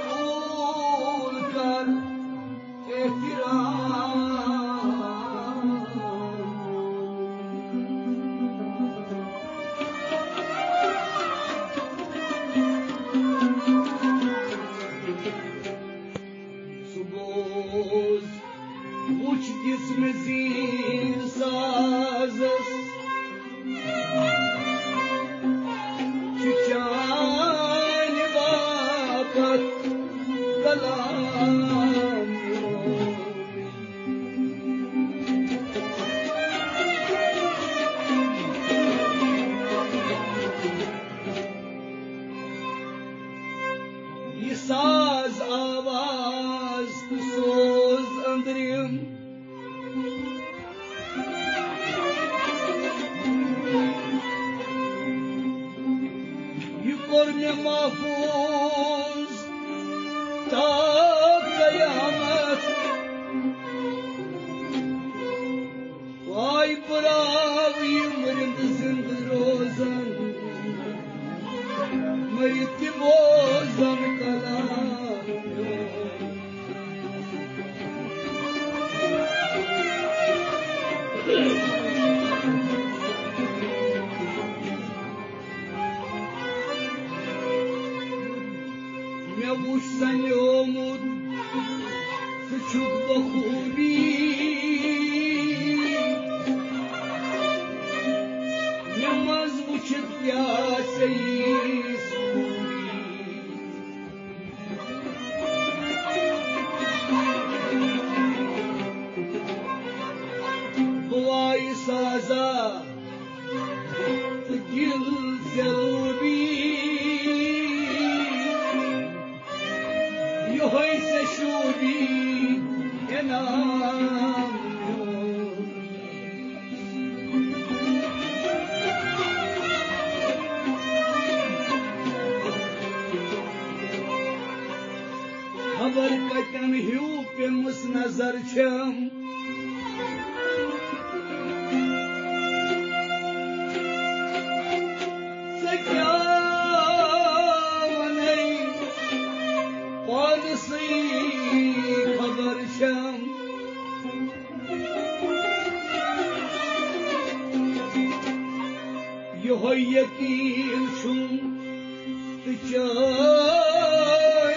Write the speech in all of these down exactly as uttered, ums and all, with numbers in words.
قبول کر احترام۔ سُہ بوز، وُچھ دِژ مےٚ زیٖر سازس، چھُ چانہِ باپتھ کلام۔ یہِ ساز آواز تہٕ سوز أنٛدرِم، یہِ کوٚر مےٚ محفوظ تا قیامت۔ واے پراو یِم رِند زِند روزن، مٔرِتھ تہِ بوزن کلام میون۔ مےٚ وُچھ سَنیومُت ژٕ چھُکھ بخوٗبی، مےٚ منٛز وُچھِتھ کیٛاہ ژےٚ یی خوٗبی۔ بہٕ وایہِ سازا تہٕ دِل ژےٚ روٗبی، یِہوٚے ژےٚ شوٗبی انعام میون۔ خبر کتٮ۪ن ہیوٗ پیمٕژ نظر چھم۔ ژےٚ کیٛاہ وَنَے پانسٕے خبر چھم۔ یِہوٚے یقیٖن چھُم تہٕ چٲنۍ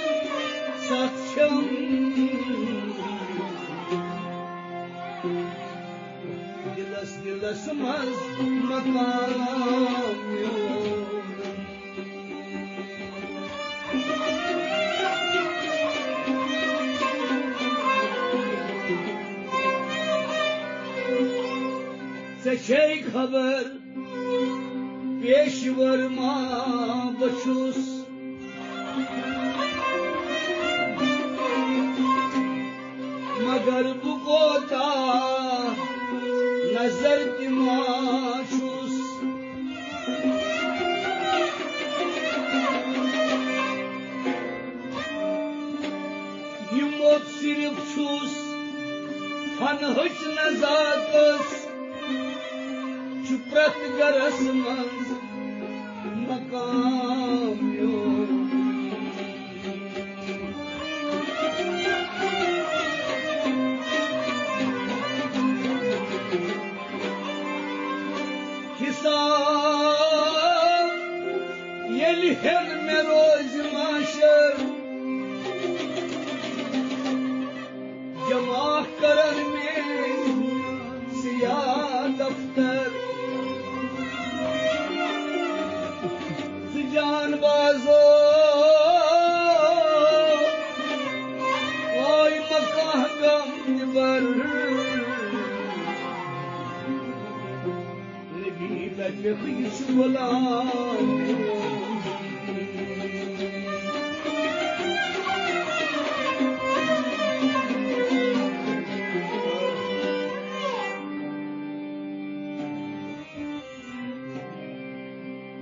سَتھ چھَم۔ دِلَس دِلَس منٛز مقام میون۔ ژےٚ چھے خبر پیشور ما بہٕ چھُس، مگر بہٕ کوتاہ نظر تہِ ما چھُس۔ یہِ موٚت صرف چھُس فنہٕچ نزاکت، چھُ پرٛٮ۪تھ گرس منٛز مقام میون۔ حساب ییٚلہِ ہٮ۪ن مےٚ روزِ محشر، جمع کرن میٲنۍ سیاہ دفتر۔ زٕ جان بازو، آے مہ کانٛہہ غم تہِ بر۔ نبی تَتہِ یُس غلام۔